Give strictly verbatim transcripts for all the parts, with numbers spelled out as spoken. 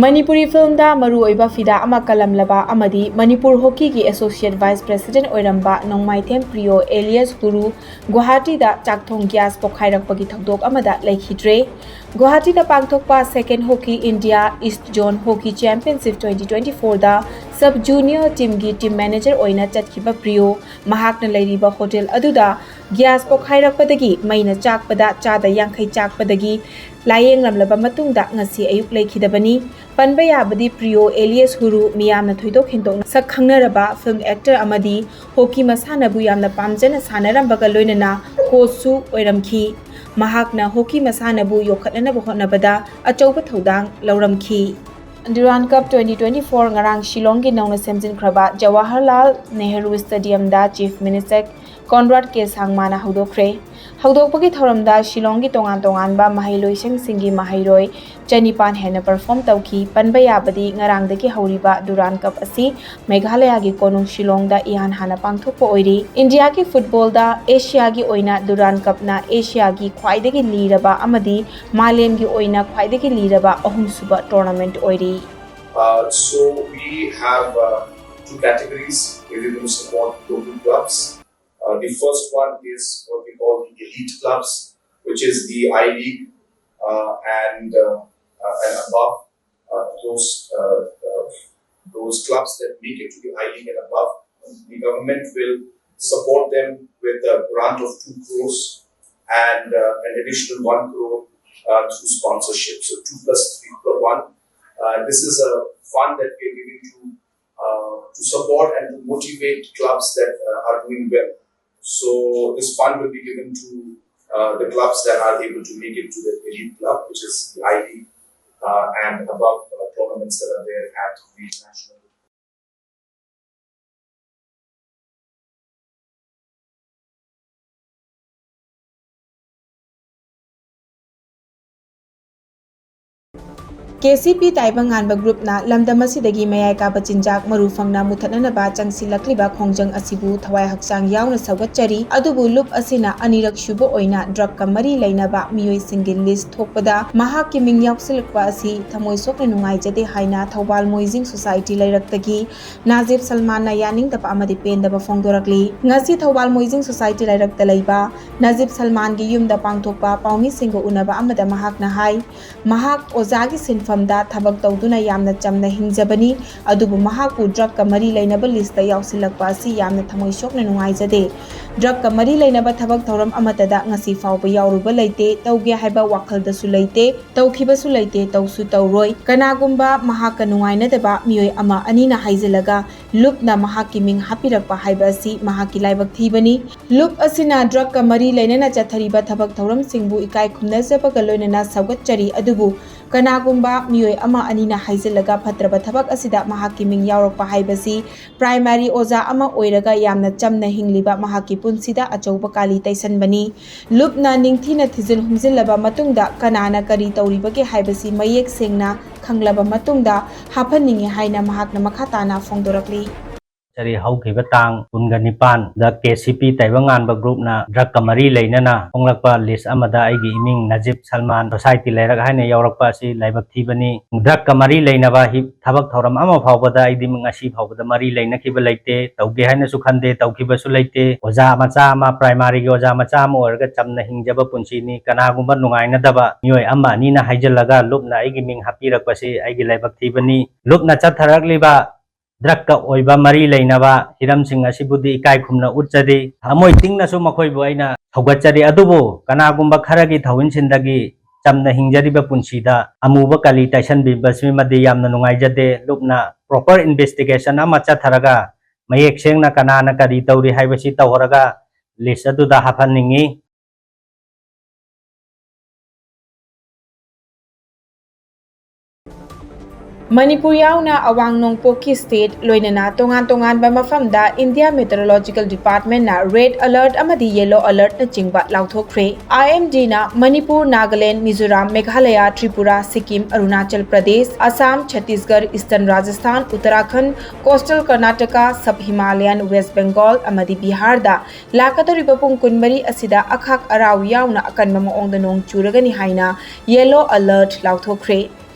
ꯃꯅꯤꯄꯨꯔꯤ ꯐꯤꯜꯝꯗ ꯃꯔꯨꯑꯣꯏꯕ ꯐꯤꯗꯥ ꯑꯃ ꯀꯜꯂꯝꯂꯕ ꯑꯃꯗꯤ ꯃꯅꯤꯄꯨꯔ ꯍꯣꯀꯤꯒꯤ ꯑꯦꯁꯣꯁꯤꯌꯦꯠ ꯚꯥꯏꯁ ꯄ꯭ꯔꯦꯁꯤꯗꯦꯟꯠ ꯑꯣꯏꯔꯝꯕ ꯅꯣꯡꯃꯥꯏꯊꯦꯝ ꯄ꯭ꯔꯤꯌꯣ ꯑꯦꯂꯤꯌꯥꯁ ꯍꯨꯔꯨ ꯒꯨꯋꯥꯍꯥꯇꯤꯗ ꯆꯥꯛꯊꯣꯡ ꯒ꯭ꯌꯥꯁ ꯄꯣꯈꯥꯏꯔꯛꯄꯒꯤ ꯊꯧꯗꯣꯛ ꯑꯃꯗ ꯂꯩꯈꯤꯗ꯭ꯔꯦ꯫ ꯒꯨꯋꯥꯍꯥꯇꯤꯗ ꯄꯥꯡꯊꯣꯛꯄ Second Hockey India East Zone Hockey Championship twenty twenty-fourꯗ ꯁꯕ ꯖꯨꯅꯤꯌꯔ ꯇꯤꯝꯒꯤ ꯇꯤꯝ ꯃꯦꯅꯦꯖꯔ ꯑꯣꯏꯅ ꯆꯠꯈꯤꯕ ꯄ꯭ꯔꯤꯌꯣ ꯃꯍꯥꯛꯅ ꯂꯩꯔꯤꯕ ꯍꯣꯇꯦꯜ ꯑꯗꯨꯗ ꯒ꯭ꯌꯥꯁ ꯄꯣꯈꯥꯏꯔꯛꯄꯗꯒꯤ ꯃꯩꯅ ꯆꯥꯛꯄꯗ ꯆꯥꯗ ꯌꯥꯡꯈꯩ ꯆꯥꯛꯄꯗꯒꯤ ꯂꯥꯌꯦꯡꯂꯝꯂꯕ ꯃꯇꯨꯡꯗ ꯉꯁꯤ ꯑꯌꯨꯛ ꯂꯩꯈꯤꯗꯕꯅꯤ꯫ ꯄꯟꯕ ꯌꯥꯕꯗꯤ ꯄ꯭ꯔꯤꯌꯣ ꯑꯦꯂꯤꯌꯥꯁ ꯍꯨꯔꯨ ꯃꯤꯌꯥꯝꯅ ꯊꯣꯏꯗꯣꯛ ꯍꯦꯟꯗꯣꯛꯅ ꯁꯛ ꯈꯪꯅꯔꯕ ꯐꯤꯜꯝ ꯑꯦꯛꯇꯔ ꯑꯃꯗꯤ ꯍꯣꯀꯤ ꯃꯁꯥꯟꯅꯕꯨ ꯌꯥꯝꯅ ꯄꯥꯝꯖꯅ ꯁꯥꯟꯅꯔꯝꯕꯒ ꯂꯣꯏꯅꯅ ꯀꯣꯆꯁꯨ ꯑꯣꯏꯔꯝꯈꯤ꯫ ꯃꯍꯥꯛꯅ ꯍꯣꯀꯤ ꯃꯁꯥꯟꯅꯕꯨ ꯌꯣꯛꯈꯠꯅꯅꯕ ꯍꯣꯠꯅꯕꯗ ꯑꯆꯧꯕ ꯊꯧꯗꯥꯡ ꯂꯧꯔꯝꯈꯤ꯫ Durand Cup twenty twenty-four ꯉꯔꯥꯡ ꯁꯤꯂꯣꯡꯒꯤ ꯅꯧꯅ ꯁꯦꯝꯖꯤꯟꯈ꯭ꯔꯕ ꯖꯋꯥꯍꯔꯂꯥꯜ ꯅꯦꯍꯔꯨ ꯁ꯭ꯇꯦꯗꯤꯌꯝꯗ ꯆꯤꯐ ꯃꯤꯅꯤꯁꯇꯔ ꯀꯣꯟꯔꯥꯗ ꯀꯦ ꯁꯥꯡꯃꯥꯅ ꯍꯧꯗꯣꯛꯈ꯭ꯔꯦ꯫ ꯍꯧꯗꯣꯛꯄꯒꯤ ꯊꯧꯔꯝꯗ ꯁꯤꯂꯣꯡꯒꯤ ꯇꯣꯉꯥꯟ ꯇꯣꯉꯥꯟꯕ ꯃꯍꯩꯂꯣꯏꯁꯪꯁꯤꯡꯒꯤ ꯃꯍꯩꯔꯣꯏ ꯆꯅꯤꯄꯥꯟ ꯍꯦꯟꯅ ꯄꯔꯐꯣꯔꯝ ꯇꯧꯈꯤ꯫ ꯄꯟꯕ ꯌꯥꯕꯗꯤ ꯉꯔꯥꯡꯗꯒꯤ ꯍꯧꯔꯤꯕ ꯗꯨꯔꯥꯟ ꯀꯞ ꯑꯁꯤ ꯃꯦꯘꯥꯂꯌꯥꯒꯤ ꯀꯣꯅꯨꯡ ꯁꯤꯂꯣꯡꯗ ꯏꯍꯥꯟ ꯍꯥꯟꯅ ꯄꯥꯡꯊꯣꯛꯄ ꯑꯣꯏꯔꯤ꯫ ꯏꯟꯗꯤꯌꯥꯒꯤ ꯐꯨꯠꯕꯣꯜꯗ ꯑꯦꯁꯤꯌꯥꯒꯤ ꯑꯣꯏꯅ ꯗꯨꯔꯥꯟ ꯀꯞꯅ ꯑꯦꯁꯤꯌꯥꯒꯤ ꯈ꯭ꯋꯥꯏꯗꯒꯤ ꯂꯤꯔꯕ ꯑꯃꯗꯤ ꯃꯥꯂꯦꯝꯒꯤ ꯑꯣꯏꯅ ꯈ꯭ꯋꯥꯏꯗꯒꯤ ꯂꯤꯔꯕ ꯑꯍꯨꯝꯁꯨꯕ ꯇꯣꯔꯅꯥꯃꯦꯟꯠ ꯑꯣꯏꯔꯤ꯫ Uh, so we have uh, two categories where we're going to support local clubs. Uh, the first one is what we call the elite clubs, which is the I League uh, and uh, uh, and above. Uh, those uh, uh, those clubs that make it to the I League and above, the government will support them with a grant of two crores and uh, an additional one crore uh, through sponsorship. So two plus three plus one. Uh, this is a fund that we are giving to uh, to support and to motivate clubs that uh, are doing well. So this fund will be given to uh, the clubs that are able to make it to the elite club, which is the I League uh, and above uh, tournaments that are there at the national. K C ꯄꯤ ꯇꯥꯏꯕꯪꯉꯥꯟꯕ ꯒ꯭ꯔꯨꯞꯅ ꯂꯝꯗꯝ ꯑꯁꯤꯗꯒꯤ ꯃꯌꯥꯏ ꯀꯥꯕ ꯆꯤꯟꯖꯥꯛ ꯃꯔꯨ ꯐꯪꯅ ꯃꯨꯊꯠꯅꯅꯕ ꯆꯪꯁꯤꯜꯂꯛꯂꯤꯕ ꯈꯣꯡꯖꯪ ꯑꯁꯤꯕꯨ ꯊꯋꯥꯏ ꯍꯛꯆꯥꯡ ꯌꯥꯎꯅ ꯁꯧꯒꯠꯆꯔꯤ꯫ ꯑꯗꯨꯕꯨ ꯂꯨꯞ ꯑꯁꯤꯅ ꯑꯅꯤꯔꯛ ꯁꯨꯕ ꯑꯣꯏꯅ ꯗ꯭ꯔꯒꯀ ꯃꯔꯤ ꯂꯩꯅꯕ ꯃꯤꯑꯣꯏꯁꯤꯡꯒꯤ ꯂꯤꯁ ꯊꯣꯛꯄꯗ ꯃꯍꯥꯛꯀꯤ ꯃꯤꯡ ꯌꯥꯎꯁꯤꯜꯂꯛꯄ ꯑꯁꯤ ꯊꯃꯣꯏ ꯁꯣꯛꯅ ꯅꯨꯡꯉꯥꯏꯖꯗꯦ ꯍꯥꯏꯅ ꯊꯧꯕꯥꯜ ꯃꯣꯏꯖꯤꯡ ꯁꯣꯁꯥꯏꯇꯤ ꯂꯩꯔꯛꯇꯒꯤ ꯅꯥꯖꯤꯕ ꯁꯜꯃꯥꯟꯅ ꯌꯥꯅꯤꯡꯗꯕ ꯑꯃꯗꯤ ꯄꯦꯟꯗꯕ ꯐꯣꯡꯗꯣꯔꯛꯂꯤ꯫ ꯉꯁꯤ ꯊꯧꯕꯥꯜ ꯃꯣꯏꯖꯤꯡ ꯁꯣꯁꯥꯏꯇꯤ ꯂꯩꯔꯛꯇ ꯂꯩꯕ ꯅꯥꯖꯤꯕ ꯁꯜꯃꯥꯟꯒꯤ ꯌꯨꯝꯗ ꯄꯥꯡꯊꯣꯛꯄ ꯄꯥꯎꯃꯤꯁꯤꯡꯒ ꯎꯅꯕ ꯑꯃꯗ ꯃꯍꯥꯛꯅ ꯍꯥꯏ, ꯃꯍꯥꯛ ꯑꯣꯖꯥꯒꯤ ꯁꯤꯟꯐꯝꯗ ꯊꯕꯛ ꯇꯧꯗꯨꯅ ꯌꯥꯝꯅ ꯆꯝꯅ ꯍꯤꯡꯖꯕꯅꯤ, ꯑꯗꯨꯕꯨ ꯃꯍꯥꯛꯄꯨ ꯗ꯭ꯔꯒꯀ ꯃꯔꯤ ꯂꯩꯅꯕ ꯂꯤꯁꯇ ꯌꯥꯎꯁꯤꯜꯂꯛꯄ ꯑꯁꯤ ꯌꯥꯝꯅ ꯊꯃꯣꯏ ꯁꯣꯛꯅ ꯅꯨꯡꯉꯥꯏꯖꯗꯦ꯫ ꯗ꯭ꯔꯒꯀ ꯃꯔꯤ ꯂꯩꯅꯕ ꯊꯕꯛ ꯊꯧꯔꯝ ꯑꯃꯠꯇꯗ ꯉꯁꯤ ꯐꯥꯎꯕ ꯌꯥꯎꯔꯨꯕ ꯂꯩꯇꯦ, ꯇꯧꯒꯦ ꯍꯥꯏꯕ ꯋꯥꯈꯜꯗꯁꯨ ꯂꯩꯇꯦ, ꯇꯧꯈꯤꯕꯁꯨ ꯂꯩꯇꯦ, ꯇꯧꯁꯨ ꯇꯧꯔꯣꯏ꯫ ꯀꯅꯥꯒꯨꯝꯕ ꯃꯍꯥꯛꯀ ꯅꯨꯡꯉꯥꯏꯅꯗꯕ ꯃꯤꯑꯣꯏ ꯑꯃ ꯑꯅꯤꯅ ꯍꯥꯏꯖꯤꯜꯂꯒ ꯂꯨꯞꯅ ꯃꯍꯥꯛꯀꯤ ꯃꯤꯡ ꯍꯥꯞꯄꯤꯔꯛꯄ ꯍꯥꯏꯕ ꯑꯁꯤ ꯃꯍꯥꯛꯀꯤ ꯂꯥꯏꯕꯛ ꯊꯤꯕꯅꯤ꯫ ꯂꯨꯞ ꯑꯁꯤꯅ ꯗ꯭ꯔꯒꯀ ꯃꯔꯤ ꯂꯩꯅꯅ ꯆꯠꯊꯔꯤꯕ ꯊꯕꯛ ꯊꯧꯔꯝꯁꯤꯡꯕꯨ ꯏꯀꯥꯏ ꯈꯨꯝꯅꯖꯕꯒ ꯂꯣꯏꯅꯅ ꯁꯧꯒꯠꯆꯔꯤ, ꯑꯗꯨꯕꯨ ꯀꯅꯥꯒꯨꯝꯕ ꯃꯤꯑꯣꯏ ꯑꯃ ꯑꯅꯤꯅ ꯍꯥꯏꯖꯤꯜꯂꯒ ꯐꯠꯇ꯭ꯔꯕ ꯊꯕꯛ ꯑꯁꯤꯗ ꯃꯍꯥꯛꯀꯤ ꯃꯤꯡ ꯌꯥꯎꯔꯛꯄ ꯍꯥꯏꯕꯁꯤ ꯄ꯭ꯔꯥꯏꯃꯥꯔꯤ ꯑꯣꯖꯥ ꯑꯃ ꯑꯣꯏꯔꯒ ꯌꯥꯝꯅ ꯆꯝꯅ ꯍꯤꯡꯂꯤꯕ ꯃꯍꯥꯛꯀꯤ ꯄꯨꯟꯁꯤꯗ ꯑꯆꯧꯕ ꯀꯥꯂꯤ ꯇꯩꯁꯟꯕꯅꯤ꯫ ꯂꯨꯞꯅ ꯅꯤꯡꯊꯤꯅ ꯊꯤꯖꯤꯟ ꯍꯨꯝꯖꯤꯜꯂꯕ ꯃꯇꯨꯡꯗ ꯀꯅꯥꯅ ꯀꯔꯤ ꯇꯧꯔꯤꯕꯒꯦ ꯍꯥꯏꯕꯁꯤ ꯃꯌꯦꯛ ꯁꯦꯡꯅ ꯈꯪꯂꯕ ꯃꯇꯨꯡꯗ ꯍꯥꯞꯍꯟꯅꯤꯡꯉꯤ ꯍꯥꯏꯅ ꯃꯍꯥꯛꯅ ꯃꯈꯥ ꯇꯥꯅ ꯐꯣꯡꯗꯣꯔꯛꯂꯤ꯫ ꯆꯍꯤ ꯍꯧꯈꯤꯕ ꯇꯥꯡ ꯀꯨꯟꯒ ꯅꯤꯄꯥꯟꯗ ꯀꯦ ꯁꯤ ꯄꯤ ꯇꯥꯏꯕꯪꯉꯥꯟꯕ ꯒ꯭ꯔꯨꯞꯅ ꯗ꯭ꯔꯒꯀ ꯃꯔꯤ ꯂꯩꯅꯅ ꯐꯣꯡꯂꯛꯄ ꯂꯤꯁ ꯑꯃꯗ ꯑꯩꯒꯤ ꯏꯃꯤꯡ ꯅꯖꯤꯕ ꯁꯜꯃꯥꯟ ꯁꯣꯁꯥꯏꯇꯤ ꯂꯩꯔꯛ ꯍꯥꯏꯅ ꯌꯥꯎꯔꯛꯄ ꯑꯁꯤ ꯂꯥꯏꯕꯛ ꯊꯤꯕꯅꯤ꯫ ꯗ꯭ꯔꯒꯀ ꯃꯔꯤ ꯂꯩꯅꯕ ꯍꯤ-, ꯊꯕꯛ ꯊꯧꯔꯝ ꯑꯃ ꯐꯥꯎꯕꯗ ꯑꯩꯗꯤ ꯉꯁꯤ ꯐꯥꯎꯕꯗ ꯃꯔꯤ ꯂꯩꯅꯈꯤꯕ ꯂꯩꯇꯦ, ꯇꯧꯒꯦ ꯍꯥꯏꯅꯁꯨ ꯈꯟꯗꯦ, ꯇꯧꯈꯤꯕꯁꯨ ꯂꯩꯇꯦ꯫ ꯑꯣꯖꯥ ꯃꯆꯥ ꯑꯃ, ꯄ꯭ꯔꯥꯏꯃꯥꯔꯤꯒꯤ ꯑꯣꯖꯥ ꯃꯆꯥ ꯑꯃ ꯑꯣꯏꯔꯒ ꯆꯝꯅ ꯍꯤꯡꯖꯕ ꯄꯨꯟꯁꯤꯅꯤ꯫ ꯀꯅꯥꯒꯨꯝꯕ ꯅꯨꯡꯉꯥꯏꯅꯗꯕ ꯃꯤꯑꯣꯏ ꯑꯃ ꯑꯅꯤꯅ ꯍꯥꯏꯖꯤꯜꯂꯒ ꯂꯨꯞꯅ ꯑꯩꯒꯤ ꯃꯤꯡ ꯍꯥꯞꯄꯤꯔꯛꯄꯁꯤ ꯑꯩꯒꯤ ꯂꯥꯏꯕꯛ ꯊꯤꯕꯅꯤ꯫ ꯂꯨꯞꯅ ꯆꯠꯊꯔꯛꯂꯤꯕ ꯗ꯭ꯔꯒꯀ ꯑꯣꯏꯕ ꯃꯔꯤ ꯂꯩꯅꯕ ꯍꯤꯔꯝꯁꯤꯡ ꯑꯁꯤꯕꯨꯗꯤ ꯏꯀꯥꯏ ꯈꯨꯝꯅ ꯎꯠꯆꯔꯤ꯫ ꯊꯃꯣꯏ ꯇꯤꯡꯅꯁꯨ ꯃꯈꯣꯏꯕꯨ ꯑꯩꯅ ꯁꯧꯒꯠꯆꯔꯤ꯫ ꯑꯗꯨꯕꯨ ꯀꯅꯥꯒꯨꯝꯕ ꯈꯔꯒꯤ ꯊꯧꯏꯟꯁꯤꯟꯗꯒꯤ ꯆꯝꯅ ꯍꯤꯡꯖꯔꯤꯕ ꯄꯨꯟꯁꯤꯗ ꯑꯃꯨꯕ ꯀꯂꯤ ꯇꯩꯁꯟꯕꯤꯕꯁꯤꯃꯗꯤ ꯌꯥꯝꯅ ꯅꯨꯡꯉꯥꯏꯖꯗꯦ꯫ ꯂꯨꯞꯅ proper investigation ꯑꯃ ꯆꯠꯊꯔꯒ ꯃꯌꯦꯛ ꯁꯦꯡꯅ ꯀꯅꯥꯅ ꯀꯔꯤ ꯇꯧꯔꯤ ꯍꯥꯏꯕꯁꯤ ꯇꯧꯔꯒ ꯂꯤꯁ ꯑꯗꯨꯗ ꯍꯥꯞꯍꯟꯅꯤꯡꯉꯤ꯫ ꯃꯅꯤꯄꯨꯔ ꯌꯥꯎꯅ ꯑꯋꯥꯡ ꯅꯣꯡꯄꯣꯛꯀꯤ state ꯂꯣꯏꯅꯅ ꯇꯣꯉꯥꯟ ꯇꯣꯉꯥꯟꯕ ꯃꯐꯝꯗ India Meteorological Departmentꯅ red alert ꯑꯃꯗꯤ yellow alertꯅꯆꯤꯡꯕ ꯂꯥꯎꯊꯣꯛꯈ꯭ꯔꯦ꯫ IMDꯅ Manipur, Nagaland, Mizoram, Meghalaya, Tripura, Sikkim, Arunachal Pradesh, Assam, Chhattisgarh, Eastern Rajasthan, ꯎꯠꯇꯔꯥꯈꯟꯗ, Coastal Karnataka, Sub Himalayan, West Bengal ꯑꯃꯗꯤ ꯕꯤꯍꯥꯔꯗ ꯂꯥꯛꯀꯗꯧꯔꯤꯕ ꯄꯨꯡ ꯀꯨꯟꯃꯔꯤ ꯑꯁꯤꯗ ꯑꯈꯥꯛ ꯑꯔꯥꯎ ꯌꯥꯎꯅ ꯑꯀꯟꯕ ꯃꯑꯣꯡꯗ ꯅꯣꯡ ꯆꯨꯔꯒꯅꯤ ꯍꯥꯏꯅ yellow alert ꯂꯥꯎꯊꯣꯛꯈ꯭ꯔꯦ꯫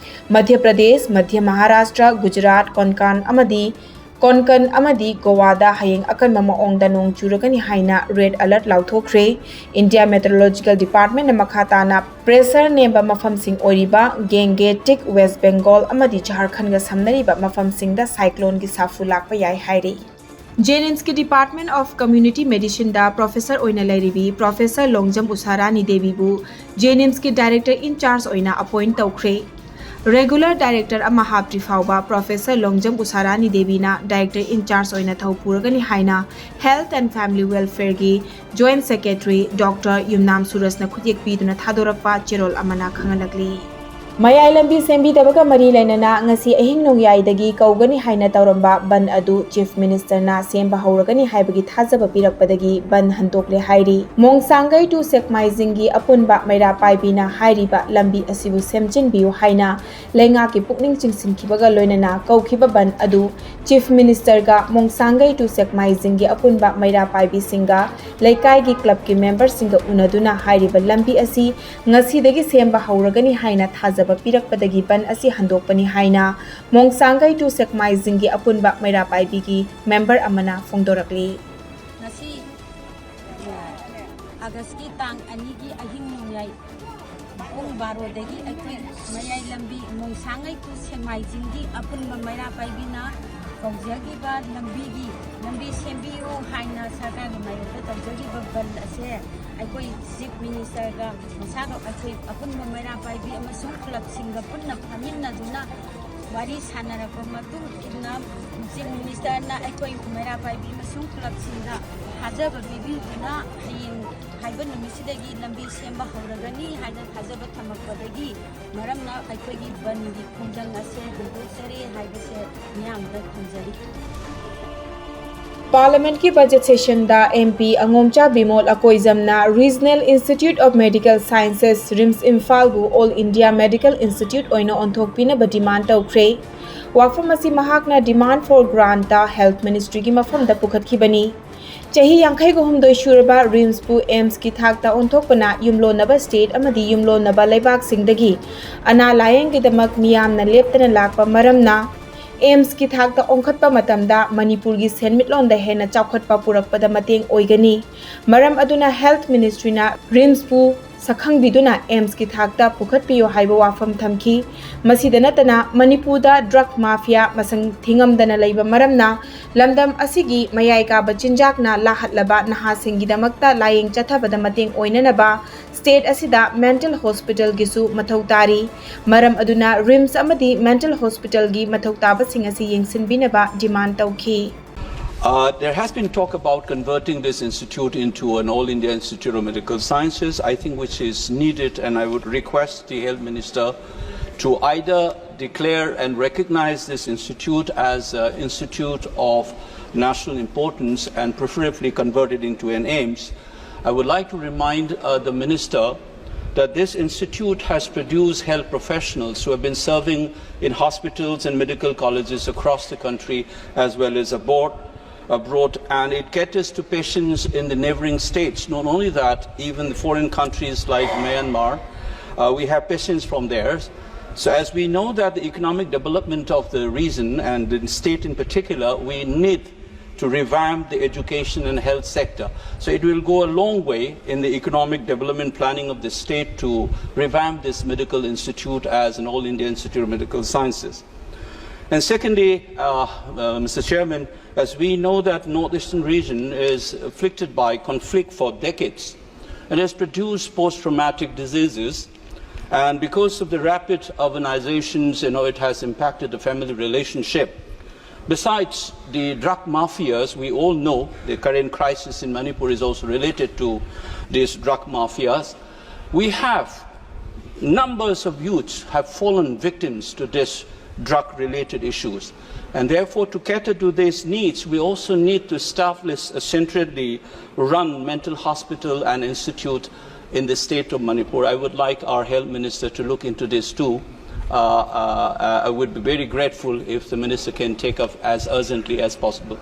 ꯃꯙ꯭ꯌ ꯄ꯭ꯔꯗꯦꯁ, ꯃꯙ꯭ꯌ ꯃꯍꯥꯔꯥꯁꯇ꯭ꯔ, ꯒꯨꯖꯔꯥꯠ, ꯀꯣꯟꯀꯥꯟ ꯑꯃꯗꯤ ꯀꯣꯟꯀꯟ ꯑꯃꯗꯤ ꯒꯣꯋꯥꯗ ꯍꯌꯦꯡ ꯑꯀꯟꯕ ꯃꯑꯣꯡꯗ ꯅꯣꯡ ꯆꯨꯔꯒꯅꯤ ꯍꯥꯏꯅ red alert ꯂꯥꯎꯊꯣꯛꯈ꯭ꯔꯦ꯫ India Meteorological Departmentꯅ ꯃꯈꯥ ꯇꯥꯅ pressure ꯅꯦꯝꯕ ꯃꯐꯝꯁꯤꯡ ꯑꯣꯏꯔꯤꯕ ꯒꯦꯡꯒꯦꯇꯤꯛ, West Bengal ꯑꯃꯗꯤ ꯖꯥꯔꯈꯟꯗꯒ ꯁꯝꯅꯔꯤꯕ ꯃꯐꯝꯁꯤꯡꯗ cycloneꯒꯤ ꯁꯥꯐꯨ ꯂꯥꯛꯄ ꯌꯥꯏ ꯍꯥꯏꯔꯤ꯫ JNIMSꯀꯤ Department of Community Medicineꯗ professor ꯑꯣꯏꯅ ꯂꯩꯔꯤꯕꯤ Professor Longjam Usharani ꯗꯦꯕꯤꯕꯨ JNIMSꯀꯤ director in charge ꯑꯣꯏꯅ appoint ꯇꯧꯈ꯭ꯔꯦ꯫ Regular director ꯑꯃ ꯍꯥꯞꯇ꯭ꯔꯤ ꯐꯥꯎꯕ Professor Longjam Usharani ꯗꯦꯕꯤꯅ director in charge ꯑꯣꯏꯅ ꯊꯧ ꯄꯨꯔꯒꯅꯤ ꯍꯥꯏꯅ Health and Family Welfareꯒꯤ Joint Secretary Doctor ꯌꯨꯝꯅꯥꯝ ꯁꯨꯔꯖꯅ ꯈꯨꯠꯌꯦꯛ ꯄꯤꯗꯨꯅ ꯊꯥꯗꯣꯔꯛꯄ ꯆꯦꯔꯣꯜ ꯑꯃꯅ ꯈꯪꯍꯜꯂꯛꯂꯤ꯫ ꯃꯌꯥꯏ ꯂꯝꯕꯤ ꯁꯦꯝꯕꯤꯗꯕꯒ ꯃꯔꯤ ꯂꯩꯅꯅ ꯉꯁꯤ ꯑꯍꯤꯡ ꯅꯣꯡꯌꯥꯏꯗꯒꯤ ꯀꯧꯒꯅꯤ ꯍꯥꯏꯅ ꯇꯧꯔꯝꯕ ꯕꯟ ꯑꯗꯨ Chief Ministerꯅ ꯁꯦꯝꯕ ꯍꯧꯔꯒꯅꯤ ꯍꯥꯏꯕꯒꯤ ꯊꯥꯖꯕ ꯄꯤꯔꯛꯄꯗꯒꯤ ꯕꯟ ꯍꯟꯗꯣꯛꯂꯦ ꯍꯥꯏꯔꯤ꯫ ꯃꯣꯡꯁꯥꯡꯒꯩ to ꯁꯦꯛꯃꯥꯏꯖꯤꯡꯒꯤ ꯑꯄꯨꯟꯕ ꯃꯩꯔꯥ ꯄꯥꯏꯕꯤꯅ ꯍꯥꯏꯔꯤꯕ ꯂꯝꯕꯤ ꯑꯁꯤꯕꯨ ꯁꯦꯝꯖꯤꯟꯕꯤꯌꯨ ꯍꯥꯏꯅ ꯂꯩꯉꯥꯛꯀꯤ ꯄꯨꯛꯅꯤꯡ ꯆꯤꯡꯁꯤꯟꯈꯤꯕꯒ ꯂꯣꯏꯅꯅ ꯀꯧꯈꯤꯕ ꯕꯟ ꯑꯗꯨ Chief Ministerꯒ ꯃꯣꯡꯁꯥꯡꯒꯩ to ꯁꯦꯛꯃꯥꯏꯖꯤꯡꯒꯤ ꯑꯄꯨꯟꯕ ꯃꯩꯔꯥ ꯄꯥꯏꯕꯤꯁꯤꯡꯒ ꯂꯩꯀꯥꯏꯒꯤ clubꯀꯤ memberꯁꯤꯡꯒ ꯎꯅꯗꯨꯅ ꯍꯥꯏꯔꯤꯕ ꯂꯝꯕꯤ ꯑꯁꯤ ꯉꯁꯤꯗꯒꯤ ꯁꯦꯝꯕ ꯍꯧꯔꯒꯅꯤ ꯍꯥꯏꯅ ꯊꯥꯖꯕ ꯄꯤꯔꯛꯄꯗꯒꯤ ꯕꯟ ꯑꯁꯤ ꯍꯟꯗꯣꯛꯄꯅꯤ ꯍꯥꯏꯅ ꯃꯣꯡꯁꯥꯡꯒꯩ to ꯁꯦꯛꯃꯥꯏꯖꯤꯡꯒꯤ ꯑꯄꯨꯟꯕ ꯃꯩꯔꯥ ꯄꯥꯏꯕꯤꯒꯤ member ꯑꯃꯅ ꯐꯣꯡꯗꯣꯔꯛꯂꯤ꯫ ꯉꯁꯤ, ꯑ, ꯑꯥꯒꯁꯀꯤ ꯇꯥꯡ ꯑꯅꯤꯒꯤ ꯑꯍꯤꯡ ꯅꯣꯡꯌꯥꯏ ꯄꯨꯡ ꯕꯥꯔꯣꯗꯒꯤ ꯑꯩꯈꯣꯏ ꯃꯌꯥꯏ ꯂꯝꯕꯤ ꯃꯣꯡꯁꯥꯡꯉꯩ to ꯁꯦꯛꯃꯥꯏꯖꯤꯡꯒꯤ ꯑꯄꯨꯟꯕ ꯃꯩꯔꯥ ꯄꯥꯏꯕꯤꯅ ꯀꯧꯖꯈꯤꯕ ꯂꯝꯕꯤꯒꯤ, ꯂꯝꯕꯤ ꯁꯦꯝꯕꯤꯌꯨ ꯍꯥꯏꯅ ꯁꯔꯀꯥꯔꯒꯤ ꯃꯥꯌꯣꯛꯇ ꯇꯧꯖꯈꯤꯕ ꯕꯟ ꯑꯁꯦ ꯑꯩꯈꯣꯏ Chief Ministerꯒ ꯃꯁꯥꯒ ꯑꯩꯈꯣꯏ ꯑꯄꯨꯟꯕ ꯃꯩꯔꯥ ꯄꯥꯏꯕꯤ ꯑꯃꯁꯨꯡ clubꯁꯤꯡꯒ ꯄꯨꯟꯅ ꯐꯝꯃꯤꯟꯅꯗꯨꯅ ꯋꯥꯔꯤ ꯁꯥꯟꯅꯔꯛꯄ ꯃꯇꯨꯡ ꯏꯟꯅ ꯆꯤꯐ ꯃꯤꯅꯤꯁꯇꯔꯅ ꯑꯩꯈꯣꯏ ꯃꯩꯔꯥ ꯄꯥꯏꯕꯤ ꯑꯃꯁꯨꯡ ꯀ꯭ꯂꯕꯁꯤꯡꯗ ꯊꯥꯖꯕ ꯄꯤꯕꯤꯗꯨꯅ ꯍꯌꯦꯡ ꯍꯥꯏꯕ ꯅꯨꯃꯤꯠꯁꯤꯗꯒꯤ ꯂꯝꯕꯤ ꯁꯦꯝꯕ ꯍꯧꯔꯒꯅꯤ ꯍꯥꯏꯅ ꯊꯥꯖꯕ ꯊꯝꯃꯛꯄꯗꯒꯤ ꯃꯔꯝꯅ ꯑꯩꯈꯣꯏꯒꯤ ꯕꯟꯒꯤ ꯈꯣꯡꯖꯪ ꯑꯁꯦ ꯍꯟꯗꯣꯛꯆꯔꯦ ꯍꯥꯏꯕꯁꯦ ꯃꯤꯌꯥꯝꯗ ꯊꯝꯖꯔꯤ꯫ ꯄꯥꯔꯂꯤꯌꯥꯃꯦꯟꯠꯀꯤ ꯕꯖꯦꯠ ꯁꯦꯁꯟꯗ ꯑꯦꯝ ꯄꯤ ꯑꯉꯣꯝꯆꯥ ꯕꯤꯃꯣꯜ ꯑꯀꯣꯏꯖꯝꯅ Regional Institute of Medical Sciences, RIMS ꯏꯝꯐꯥꯜꯕꯨ All India Medical Institute ꯑꯣꯏꯅ ꯑꯣꯟꯊꯣꯛꯄꯤꯅꯕ ꯗꯤꯃꯥꯟ ꯇꯧꯈ꯭ꯔꯦ꯫ ꯋꯥꯐꯝ ꯑꯁꯤ ꯃꯍꯥꯛꯅ Demand for Grantꯇ ꯍꯦꯜꯊ ꯃꯤꯅꯤꯁꯇ꯭ꯔꯤꯒꯤ ꯃꯐꯝꯗ ꯄꯨꯈꯠꯈꯤꯕꯅꯤ꯫ ꯆꯍꯤ ꯌꯥꯡꯈꯩꯒ ꯍꯨꯝꯗꯣꯏ ꯁꯨꯔꯕ ꯔꯤꯝꯁꯄꯨ ꯑꯦꯝꯁꯀꯤ ꯊꯥꯛꯇ ꯑꯣꯟꯊꯣꯛꯄꯅ ꯌꯨꯝꯂꯣꯟꯅꯕ ꯁ꯭ꯇꯦꯠ ꯑꯃꯗꯤ ꯌꯨꯝꯂꯣꯟꯅꯕ ꯂꯩꯕꯥꯛꯁꯤꯡꯗꯒꯤ ꯑꯅꯥ ꯂꯥꯌꯦꯡꯒꯤꯗꯃꯛ ꯃꯤꯌꯥꯝꯅ ꯂꯦꯞꯇꯅ ꯂꯥꯛꯄ ꯃꯔꯝꯅ ꯑꯦꯝꯁꯀꯤ ꯊꯥꯛꯇ ꯑꯣꯟꯈꯠꯄ ꯃꯇꯝꯗ ꯃꯅꯤꯄꯨꯔꯒꯤ ꯁꯦꯟꯃꯤꯠꯂꯣꯟꯗ ꯍꯦꯟꯅ ꯆꯥꯎꯈꯠꯄ ꯄꯨꯔꯛꯄꯗ ꯃꯇꯦꯡ ꯑꯣꯏꯒꯅꯤ꯫ ꯃꯔꯝ ꯑꯗꯨꯅ ꯍꯦꯜꯊ ꯃꯤꯅꯤꯁꯇ꯭ꯔꯤꯅ ꯔꯤꯝꯁꯄꯨ ꯁꯛꯈꯪꯕꯤꯗꯨꯅ ꯑꯦꯝꯁꯀꯤ ꯊꯥꯛꯇ ꯄꯨꯈꯠꯄꯤꯌꯨ ꯍꯥꯏꯕ ꯋꯥꯐꯝ ꯊꯝꯈꯤ꯫ ꯃꯁꯤꯗ ꯅꯠꯇꯅ ꯃꯅꯤꯄꯨꯔꯗ ꯗ꯭ꯔꯒ ꯃꯥꯐꯤꯌꯥ ꯃꯁꯤꯡ ꯊꯤꯉꯝꯗꯅ ꯂꯩꯕ ꯃꯔꯝꯅ ꯂꯝꯗꯝ ꯑꯁꯤꯒꯤ ꯃꯌꯥꯏ ꯀꯥꯕ ꯆꯤꯟꯖꯥꯛꯅ ꯂꯥꯍꯠꯂꯕ ꯅꯍꯥꯁꯤꯡꯒꯤꯗꯃꯛꯇ ꯂꯥꯌꯦꯡ ꯆꯠꯊꯕꯗ ꯃꯇꯦꯡ ꯑꯣꯏꯅꯅꯕ ꯁ꯭ꯇꯦꯠ ꯑꯁꯤꯗ ꯃꯦꯟꯇꯦꯜ ꯍꯣꯁꯄꯤꯇꯥꯜꯒꯤꯁꯨ ꯃꯊꯧ ꯇꯥꯔꯤ꯫ ꯃꯔꯝ ꯑꯗꯨꯅ ꯔꯤꯝꯁ ꯑꯃꯗꯤ ꯃꯦꯟꯇꯦꯜ ꯍꯣꯁꯄꯤꯇꯥꯜꯒꯤ ꯃꯊꯧ ꯇꯥꯕꯁꯤꯡ ꯑꯁꯤ ꯌꯦꯡꯁꯤꯟꯕꯤꯅꯕ ꯗꯤꯃꯥꯟ ꯇꯧꯈꯤ꯫ Uh, there has been talk about converting this institute into an All India Institute of Medical Sciences, I think which is needed, and I would request the Health Minister to either declare and recognize this institute as an institute of national importance and preferably convert it into an AIIMS. I would like to remind uh, the Minister that this institute has produced health professionals who have been serving in hospitals and medical colleges across the country as well as abroad, abroad, and it caters to patients in the neighboring states. Not only that, even foreign countries like Myanmar, uh, we have patients from there. So as we know that the economic development of the region and the state in particular, we need to revamp the education and health sector. So it will go a long way in the economic development planning of the state to revamp this medical institute as an All India Institute of Medical Sciences. And secondly, uh, uh, Mister Chairman, as we know that Northeastern region is afflicted by conflict for decades and has produced post-traumatic diseases, And because of the rapid urbanizations, you know, it has impacted the family relationship. Besides the drug mafias, we all know the current crisis in Manipur is also related to these drug mafias. We have numbers of youths have fallen victims to this drug-related issues. And therefore, to cater to these needs, we also need to establish a centrally run mental hospital and institute in the state of Manipur. I would like our health minister to look into this too. Uh, uh, uh, I would be very grateful if the minister can take up as urgently as possible.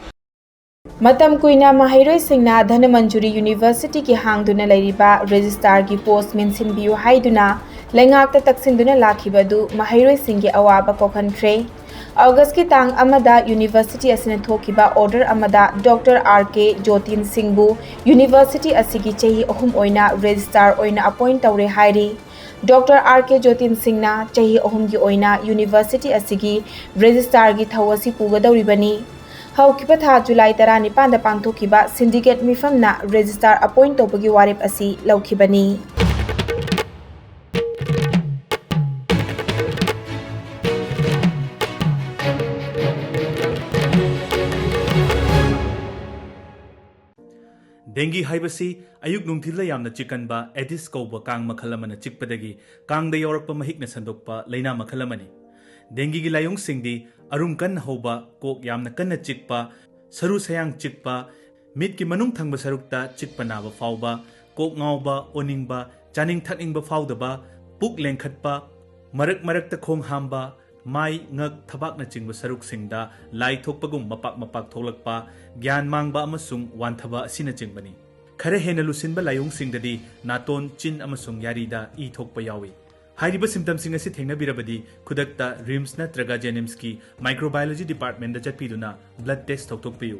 ꯃꯇꯝ ꯀꯨꯏꯅ ꯃꯍꯩꯔꯣꯏꯁꯤꯡꯅ ꯙꯅꯃꯟꯖꯨꯔꯤ ꯌꯨꯅꯤꯚꯔꯁꯤꯇꯤꯒꯤ ꯍꯥꯡꯗꯨꯅ ꯂꯩꯔꯤꯕ ꯔꯦꯖꯤꯁꯇ꯭ꯔꯥꯔꯒꯤ ꯄꯣꯁ ꯃꯦꯟꯁꯤꯟꯕꯤꯌꯨ ꯍꯥꯏꯗꯨꯅ ꯂꯩꯉꯥꯛꯇ ꯇꯛꯁꯤꯟꯗꯨꯅ ꯂꯥꯛꯈꯤꯕ ꯑꯗꯨ ꯃꯍꯩꯔꯣꯏꯁꯤꯡꯒꯤ ꯑꯋꯥꯕ ꯀꯣꯛꯍꯟꯈ꯭ꯔꯦ꯫ ꯑꯣꯒꯁꯀꯤ ꯇꯥꯡ ꯑꯃꯗ ꯌꯨꯅꯤꯚꯔꯁꯤꯇꯤ ꯑꯁꯤꯅ ꯊꯣꯛꯈꯤꯕ ꯑꯣꯔꯗꯔ ꯑꯃꯗ ꯗꯣꯛꯇꯔ ꯑꯥꯔ ꯀꯦ ꯖꯣꯇꯤꯟ ꯁꯤꯡꯕꯨ ꯌꯨꯅꯤꯚꯔꯁꯤꯇꯤ ꯑꯁꯤꯒꯤ ꯆꯍꯤ ꯑꯍꯨꯝ ꯑꯣꯏꯅ ꯔꯦꯖꯤꯁꯇ꯭ꯔꯥꯔ ꯑꯣꯏꯅ ꯑꯄꯣꯏꯟ ꯇꯧꯔꯦ ꯍꯥꯏꯔꯤ꯫ ꯗꯣꯛꯇꯔ ꯑꯥꯔ ꯀꯦ ꯖꯣꯇꯤꯟ ꯁꯤꯡꯅ ꯆꯍꯤ ꯑꯍꯨꯝꯒꯤ ꯑꯣꯏꯅ ꯌꯨꯅꯤꯚꯔꯁꯤꯇꯤ ꯑꯁꯤꯒꯤ ꯔꯦꯖꯤꯁꯇ꯭ꯔꯥꯔꯒꯤ ꯊꯧ ꯑꯁꯤ ꯄꯨꯒꯗꯧꯔꯤꯕꯅꯤ꯫ ꯍꯧꯈꯤꯕ ꯊꯥ ꯖꯨꯂꯥꯏ ꯇꯔꯥꯅꯤꯄꯥꯟꯗ ꯄꯥꯡꯊꯣꯛꯈꯤꯕ ꯁꯤꯟꯗꯤꯀꯦꯠ ꯃꯤꯐꯝꯅ ꯔꯦꯖꯤꯁꯇ꯭ꯔꯥꯔ ꯑꯄꯣꯏꯟ ꯇꯧꯕꯒꯤ ꯋꯥꯔꯦꯞ ꯑꯁꯤ ꯂꯧꯈꯤꯕꯅꯤ꯫ ꯗꯦꯡꯒꯤ ꯍꯥꯏꯕꯁꯤ ꯑꯌꯨꯛ ꯅꯨꯡꯊꯤꯜꯗ ꯌꯥꯝꯅ ꯆꯤꯛꯀꯟꯕ ꯑꯦꯗꯤꯁ ꯀꯧꯕ ꯀꯥꯡ ꯃꯈꯜ ꯑꯃꯅ ꯆꯤꯛꯄꯗꯒꯤ ꯀꯥꯡꯗ ꯌꯥꯎꯔꯛꯄ ꯃꯍꯤꯛꯅ ꯁꯟꯗꯣꯛꯄ ꯂꯩꯅꯥ ꯃꯈꯜ ꯑꯃꯅꯤ꯫ ꯗꯦꯡꯒꯤꯒꯤ ꯂꯥꯏꯑꯣꯡꯁꯤꯡꯗꯤ ꯑꯔꯨꯝ ꯀꯟꯅ ꯍꯧꯕ, ꯀꯣꯛ ꯌꯥꯝꯅ ꯀꯟꯅ ꯆꯤꯛꯄ, ꯁꯔꯨ ꯁꯌꯥꯡ ꯆꯤꯛꯄ, ꯃꯤꯠꯀꯤ ꯃꯅꯨꯡ ꯊꯪꯕ ꯁꯔꯨꯛꯇ ꯆꯤꯛꯄ ꯅꯥꯕ ꯐꯥꯎꯕ, ꯀꯣꯛ ꯉꯥꯎꯕ, ꯑꯣꯅꯤꯡꯕ, ꯆꯥꯅꯤꯡ ꯊꯛꯅꯤꯡꯕ ꯐꯥꯎꯗꯕ, ꯄꯨꯛ ꯂꯦꯡꯈꯠꯄ, ꯃꯔꯛ ꯃꯔꯛꯇ ꯈꯣꯡ ꯍꯥꯝꯕ, ꯃꯥꯏ, ꯉꯛ, ꯊꯕꯥꯛꯅꯆꯤꯡꯕ ꯁꯔꯨꯛꯁꯤꯡꯗ ꯂꯥꯏ ꯊꯣꯛꯄꯒꯨꯝ ꯃꯄꯥꯛ ꯃꯄꯥꯛ ꯊꯣꯛꯂꯛꯄ, ꯒ꯭ꯌꯥꯟ ꯃꯥꯡꯕ ꯑꯃꯁꯨꯡ ꯋꯥꯟꯊꯕ ꯑꯁꯤꯅꯆꯤꯡꯕꯅꯤ꯫ ꯈꯔ ꯍꯦꯟꯅ ꯂꯨꯁꯤꯟꯕ ꯂꯥꯏꯑꯣꯡꯁꯤꯡꯗꯗꯤ ꯅꯥꯇꯣꯟ, ꯆꯤꯟ ꯑꯃꯁꯨꯡ ꯌꯥꯔꯤꯗ ꯏ ꯊꯣꯛꯄ ꯌꯥꯎꯏ꯫ ꯍꯥꯏꯔꯤꯕ ꯁꯤꯝꯇꯝꯁꯤꯡ ꯑꯁꯤ ꯊꯦꯡꯅꯕꯤꯔꯕꯗꯤ ꯈꯨꯗꯛꯇ ꯔꯤꯝꯁ ꯅꯠꯇ꯭ꯔꯒ ꯖꯦꯅꯤꯝꯁꯀꯤ ꯃꯥꯏꯀ꯭ꯔꯣꯕꯥꯏꯑꯣꯂꯣꯖꯤ ꯗꯤꯄꯥꯔꯠꯃꯦꯟꯗ ꯆꯠꯄꯤꯗꯨꯅ ꯕ꯭ꯂꯗ ꯇꯦꯁ ꯇꯧꯊꯣꯛꯄꯤꯌꯨ꯫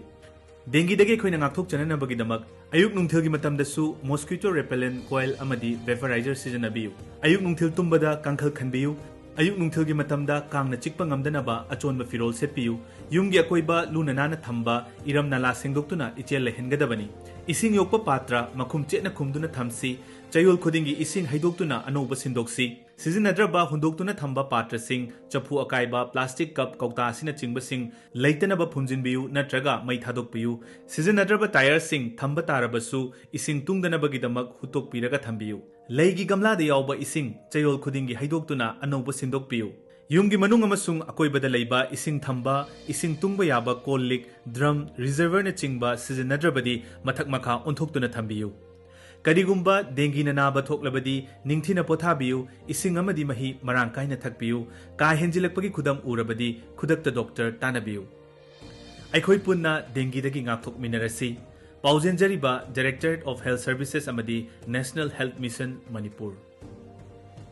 ꯗꯦꯡꯒꯤꯗꯒꯤ ꯑꯩꯈꯣꯏꯅ ꯉꯥꯛꯊꯣꯛꯆꯅꯅꯕꯒꯤꯗꯃꯛ ꯑꯌꯨꯛ ꯅꯨꯡꯊꯤꯜꯒꯤ ꯃꯇꯝꯗꯁꯨ mosquito repellent coil ꯑꯃꯗꯤ vaporizer ꯁꯤꯖꯤꯟꯅꯕꯤꯌꯨ꯫ ꯑꯌꯨꯛ ꯅꯨꯡꯊꯤꯜ ꯇꯨꯝꯕꯗ ꯀꯥꯡꯈꯜ ꯈꯟꯕꯤꯌꯨ꯫ ꯑꯌꯨꯛ ꯅꯨꯡꯊꯤꯜꯒꯤ ꯃꯇꯝꯗ ꯀꯥꯡꯅ ꯆꯤꯛꯄ ꯉꯝꯗꯅꯕ ꯑꯆꯣꯟꯕ ꯐꯤꯔꯣꯜ ꯁꯦꯠꯄꯤꯌꯨ꯫ ꯌꯨꯝꯒꯤ ꯑꯀꯣꯏꯕ ꯂꯨꯅ ꯅꯥꯟꯅ ꯊꯝꯕ, ꯏꯔꯝ ꯅꯂꯥ ꯁꯦꯡꯗꯣꯛꯇꯨꯅ ꯏꯆꯦꯜ ꯂꯩꯍꯟꯒꯗꯕꯅꯤ꯫ ꯏꯁꯤꯡ ꯌꯣꯛꯄ ꯄꯥꯇ꯭ꯔ ꯃꯈꯨꯝ ꯆꯦꯠꯅ ꯈꯨꯝꯗꯨꯅ ꯊꯝꯁꯤ꯫ ꯆꯌꯣꯜ ꯈꯨꯗꯤꯡꯒꯤ ꯏꯁꯤꯡ ꯍꯩꯗꯣꯛꯇꯨꯅ ꯑꯅꯧꯕ ꯁꯤꯟꯗꯣꯛꯁꯤ꯫ ꯁꯤꯖꯤꯟꯅꯗ꯭ꯔꯕ ꯍꯨꯟꯗꯣꯛꯇꯨꯅ ꯊꯝꯕ ꯄꯥꯇ꯭ꯔꯁꯤꯡ, ꯆꯐꯨ ꯑꯀꯥꯏꯕ, ꯄ꯭ꯂꯥꯁꯇꯤꯛ ꯀꯞ, ꯀꯧꯇꯥ ꯑꯁꯤꯅꯆꯤꯡꯕꯁꯤꯡ ꯂꯩꯇꯅꯕ ꯐꯨꯝꯖꯤꯟꯕꯤꯌꯨ ꯅꯠꯇ꯭ꯔꯒ ꯃꯩ ꯊꯥꯗꯣꯛꯄꯤꯌꯨ꯫ ꯁꯤꯖꯤꯟꯅꯗ꯭ꯔꯕ ꯇꯥꯌꯔꯁꯤꯡ ꯊꯝꯕ ꯇꯥꯔꯕꯁꯨ ꯏꯁꯤꯡ ꯇꯨꯡꯗꯅꯕꯒꯤꯗꯃꯛ ꯍꯨꯠꯇꯣꯛꯄꯤꯔꯒ ꯊꯝꯕꯤꯌꯨ꯫ ꯂꯩꯒꯤ ꯒꯝꯂꯥꯗ ꯌꯥꯎꯕ ꯏꯁꯤꯡ ꯆꯌꯣꯜ ꯈꯨꯗꯤꯡꯒꯤ ꯍꯩꯗꯣꯛꯇꯨꯅ ꯑꯅꯧꯕ ꯁꯤꯟꯗꯣꯛꯄꯤꯌꯨ꯫ ꯌꯨꯝꯒꯤ ꯃꯅꯨꯡ ꯑꯃꯁꯨꯡ ꯑꯀꯣꯏꯕꯗ ꯂꯩꯕ ꯏꯁꯤꯡ ꯊꯝꯕ, ꯏꯁꯤꯡ ꯇꯨꯡꯕ ꯌꯥꯕ ꯀꯣꯜ ꯂꯤꯛ, ꯗ꯭ꯔꯝ, ꯔꯤꯖꯔꯚꯔꯅꯆꯤꯡꯕ ꯁꯤꯖꯤꯟꯅꯗ꯭ꯔꯕꯗꯤ ꯃꯊꯛ ꯃꯈꯥ ꯑꯣꯟꯊꯣꯛꯇꯨꯅ ꯊꯝꯕꯤꯌꯨ꯫ ꯀꯔꯤꯒꯨꯝꯕ ꯗꯦꯡꯒꯤꯅ ꯅꯥꯕ ꯊꯣꯛꯂꯕꯗꯤ ꯅꯤꯡꯊꯤꯅ ꯄꯣꯊꯥꯕꯤꯌꯨ, ꯏꯁꯤꯡ ꯑꯃꯗꯤ ꯃꯍꯤ ꯃꯔꯥꯡ ꯀꯥꯏꯅ ꯊꯛꯄꯤꯌꯨ꯫ ꯀꯥ ꯍꯦꯟꯖꯤꯜꯂꯛꯄꯒꯤ ꯈꯨꯗꯝ ꯎꯔꯕꯗꯤ ꯈꯨꯗꯛꯇ ꯗꯣꯛꯇꯔ ꯇꯥꯟꯅꯕꯤꯌꯨ꯫ ꯑꯩꯈꯣꯏ ꯄꯨꯟꯅ ꯗꯦꯡꯒꯤꯗꯒꯤ ꯉꯥꯛꯊꯣꯛꯃꯤꯟꯅꯔꯁꯤ꯫ ꯄꯥꯎꯖꯦꯟꯖꯔꯤꯕ Directorate of Health Services ꯑꯃꯗꯤ National Health Mission ꯃꯅꯤꯄꯨꯔ꯫